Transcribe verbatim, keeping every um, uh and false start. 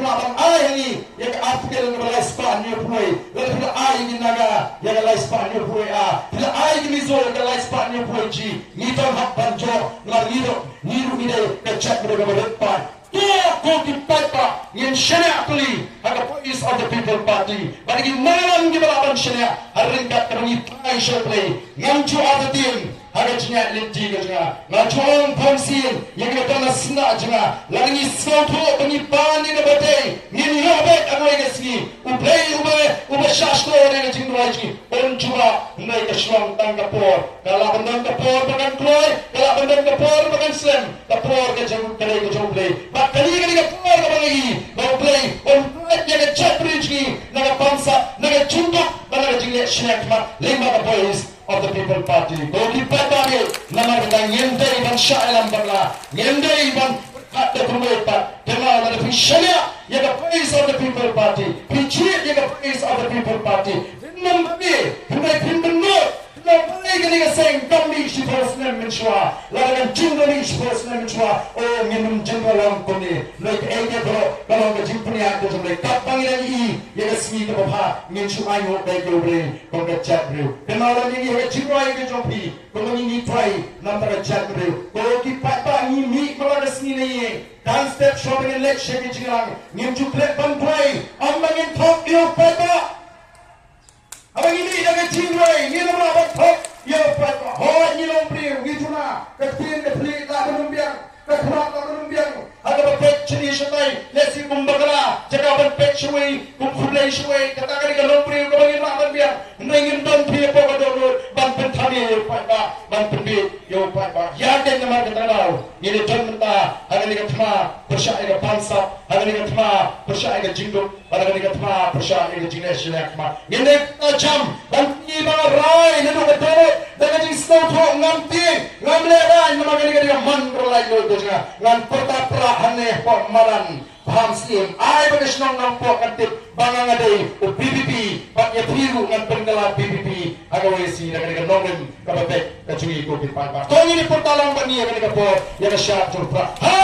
Phi la ai ha ngi ïa ka Article kaba lai spah hynñiewphew wei. Lada phi la ai ïa ki Naga ïa ka lai spah hynñiewphew wei A, phi la ai ïa ki Mizo ïa ka lai spah hynñiewphew wei G, ngi don hok ban jop namar ngi ruh, ngi ruh ngi dei ka jaitbynriew kaba rit paid. To, ko ki paidbah, ngin shaniah kylli ha ka Voice of the People Party. Bad ki nongïalam kiba lah ban shaniah ha ryngkat kaba ngi phai sha U Blei. Ngam ju artatien ha ka jingïaid lynti ka jong nga. Nga ju ong, Bhamsien, ïa kiba don ha sla jong nga, lada ngi sngewthuh ba ngi pan ïa kaba dei, ngin ïoh beit ha kawei ka sngi. U Blei uba, uba shah shlur ïa ka jingduwai jong ngi un jubab. Hynrei ka shlong tang ka por. Ka lah ban don ka por ba kan kloi, ka lah ban don ka por ba kan slem. Ka por ka jong, ka dei ka jong U Blei. Bad kane ka dei ka por kaba ngi ïohi ba U Blei un pynlait ïa ka jaitbynriew jong ngi na ka bamsap, na ka jingduk bad na ka jingleh shiliang khmat lyngba ka Voice of the People Party. Ko ki paidbah, namar kata ngim dei ban shah ïalam bakla, ngim dei ban pyrkhat da kumwei pat. Te ma lada phi shaniah ïa ka Voice of the People Party, phi jied ïa ka Voice of the People Party, phin nym bam, phin dei, phin bynnud. Lada phi kane ka seng kam mih shiphew snem mynshuwa, lada kan jin mih shiphew snem mynshuwa, o, ngin ym jin long kumne. Lei ka ei ka dei ka long ka jingpynïaid ka jong U Blei. Katba ngi dang ïohi ïa ka sngi kaba bha, ngin shu ainguh beit ïa U Blei kum ka jaitbynriew. Kynmaw lada ngi ïohi ïa ka jingrwai ka jong phi, kumba ngi ngi trei namar ka jaitbynriew. Ko ki paidbah, ngi mih man la ka sngi ne ïing, dang step shuwa ba ngin leit sha ki jingïalang, ngim ju klet ban duwai ym ba ngin thok ïa u paidbah. Haba ngi mih da ka jingduwai, ngin ym lah ban thok ïa u paidbah. Hooid, ngi long briew, ngi duna, ka ktien ka thylliej lah ban ym biang, ka khmat lah ban ym biang. Ha kaba peit shane shatai, lehse kum bakla, jaka ban peit shawei, kum khublei shawei, kata ka dei ka long briew kaba ngim lah ban biang. Hynrei ngim don phi hapoh ka dohnud ban pynthame ïa u paidbah, ban pynbiej ïa u paidbah. Ïa kane namar kata ka daw ngin ïa don mynta ha kane ka thma pyrshah ïa ka bamsap, ha kane ka thma pyrshah ïa ka jingduk, bad ha kane ka thma pyrshah ïa ka jingleh shiliang khmat. Ngin ïa jam ban ïa ba nga rai naduh ka dohnud da ka jingsngewthuh, ngam tieng, ngam lehrain, namar kane ka dei ka mon kaba laitluid ka jong nga. Ngan pyrta prah hangne hapoh madan Bhamsien, ai ba ka shnong Nongpoh kan tip ba nga nga dei u V P P, bad ïa phi ruh ngan pynkylla V P P ha kawei ka sngi da kane ka nongrim kaba beit ka jong ngi ko ki paidbah. To ngin ïa pyrta lang bad ngi ha kane ka por ïa ka shad jong u Prah. Ha